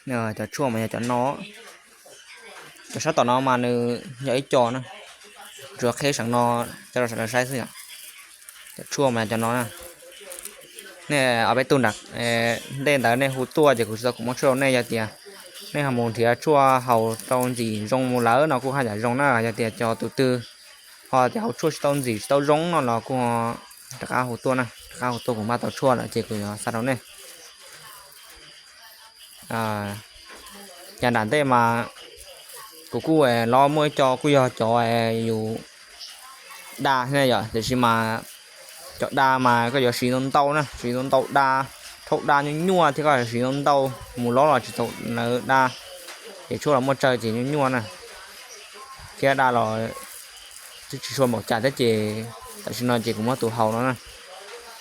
Cov tshuaj mas yog cov no, cov sab tom no mas nws yog ib co na, tsuas qheb seem no coj rau sawv daws saib xwb yom. Cov tshuaj mas yog cov no na. Nej ob peb tug nram ntej ntawd nej hu tuaj ces kuv tsis tau kuv muab tshuaj rau nej, yog tias nej ho mus nrhiav tshuaj haus rau ntxim zoo mus lawm no kuj haj yam zoo na, yog tias cov tus twg ho tias haus tshuaj tsis tau ntxim tsis tau zoo no los kuj rov qab hu tuaj na, rov qab hu tuaj kuv npaj tau tshuaj lawm ces kuv yuav xa rau nej. Yav nram ntej mas kuv kuj los muaj ib co kuj yog cov yus da thiab yom, tiam sis mas cov da mas koj yuav siv ntau ntau na, siv ntau ntau da, rhaub da nyuaj nyuaj thiab koj siv ntau ntau mus lov los tsis tau lawv da, ces tshuaj los muaj tsawg ces nyuaj nyuaj na, thiab da los twb tsis tshua npaum cas thiab ces tam sim no ces kuv muab tus haus no na.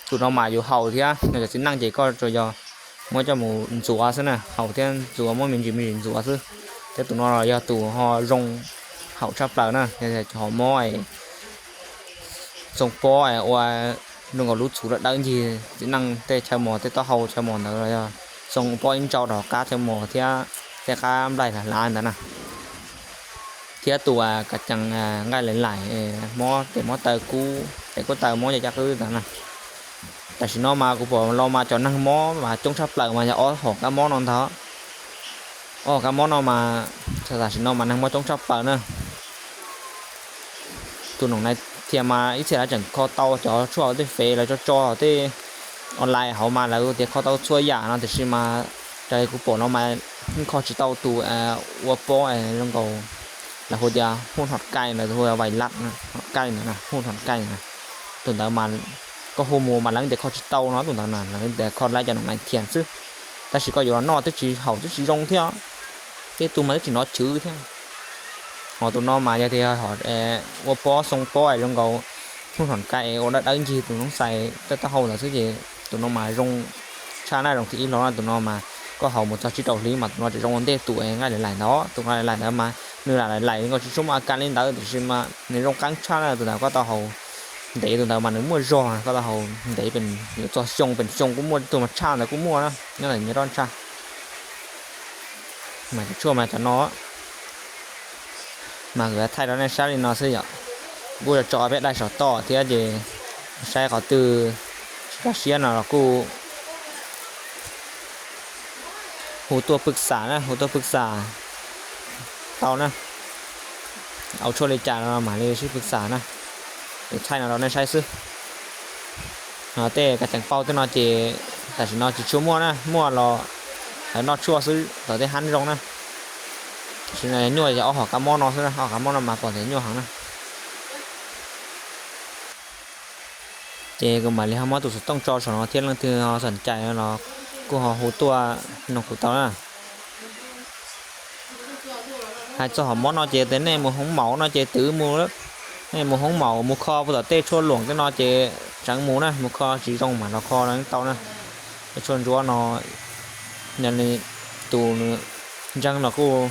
Tus no mas yus haus thiab no, cov txiv neej ces koj tsuas yog muab coj mus ntxuav xwb na, haus thiab ntxuav, muab me ntsis me ntsis ntxuav xwb. Thiab tus no los yog tus ho zoo haum tshaj plaws na, yog cov hom mob es txoos pob es ua zoo nkaus lub txhuv dawb dawb ncig txiv neej tej chaw mos, tej taub hau chaw mos ntawd los yog txoos pob ib ntsau rau hauv qab chaw mos thiab tej qab nplaig hlav hlav ntawd na. Thiab tus kav cees nqaij laim laim, mob tes mob taw kub, tes kub taw mob caj caj qwb ntawd na. Tam sim no mas kuv pom los mas cov neeg mob mas coob tshaj plaws mas yog ob hom kab mob no ntag. Ob hom kab mob no mas tam sim no mas neeg mob coob tshaj plaws na. Tus noom Nais Thias mas ib txhia lawv tseem kho tau cov tshuaj hauv tej fev lawv tso tso hauv tej online hauv mas lawv tias kho tau txhua yam no, tiam sis mas raws kuv pom no mas yeej kho tsis tau tus ua pob zoo nkaus lawv hu tias hmuj hnam kai, lawv hu vais lab hnam kai ntawd, hmuj hnam kai ntawd. Tus ntawd mas koj hu mus mas lawv tias kho tsis tau no, tus ntawd na lawv tias kho laib cov noom Nais Thias xwb. Tab sis koj yuav los noj twb tsis haum twb tsis zoo thiab, tej tus mas twb tsis hnov chwv thiab. Ho tus no mas yog tias ua pob xoo pob zoo nkaus hmuj hnam kai ua dawb dawb ncig tus noob xais tej taub hau ntawd xwb ces tus no mas zoo tshaj na, zoo thib ib hlo na. Tus no mas koj haus mus txog tsib rau hli mas tus no tseem zoo ua ntej tus nqaij laim laim ntawd. Tus nqaij laim laim ntawd mas nws lam laim laim nkaus tsis tshua muaj a kas li ntawd, tiam sis mas nws zoo qeeb tshaj na. Tus ntawd koj tau haus ntev, tus ntawd mas nws muaj zog, koj tau haus ntev pem yuav txog xyoo, pem xyoo kuj muaj, tus mas tshaj ntawd kuj muaj na, nyob ntawm nyob roj tshaj. Mas cov tshuaj mas cov no mas kuv thaij rau nej saib li no xwb yom. Kuj tso peb daim saum toj thiab ces saib qhov twg tsis kaj siab no los kuj hu tuaj pwj xam na, hu tuaj pwj xam tau na. Au tshuaj li cas no mam li sib pwj xam na. Kuv thaij no rau nej saib xwb. Tej kav ceev pauj tej no ces tam sim no tsis tshua muaj na, muaj los lawv noj tshuaj xwb thaum tej hab zoo na. Tam sim no nyuaj yog ob hom kab mob no xwb, ob hom kab mob no mas pom tias nyuaj heev na. Ces kuv mam li ho muab tus xov tooj tso saum no thiab leej twg ho xom cai los kuj ho hu tuaj noog kuv tau na. Hais txog hom mob no ces tias nej mus hoob maum no ces twv mus, nej mus hoob maum mus kho puag tom tej tshuaj luam tej no ces tseev mus na, mus kho tsis zoo mam los kho no tau na. Tej tshuaj ntsuab no, yog li tus ntseeg los kuj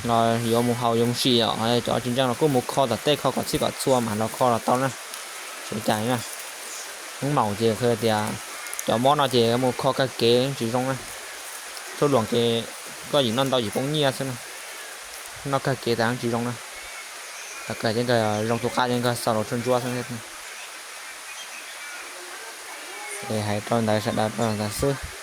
los yuav mus haus yuav mus sim os, cov tsis ntseeg los kuj mus kho tom tej kho kom txhij kom txhua mam los kho los tau na. Tsis ua cas na. Hoob maum ces qhia tias cov mob no ces mus kho kawg kev tsis zoo na. Tshuaj luam ces koj yim noj ntau yim poob nyiaj xwb na. Noj kawg kev tas tsis zoo na. Thaum kawg ces nkawd zoo tus qab ces nkawd xaus los tshuaj ntsuab xwb. Es hais rau ntawd sawv daws rau ntawd xwb.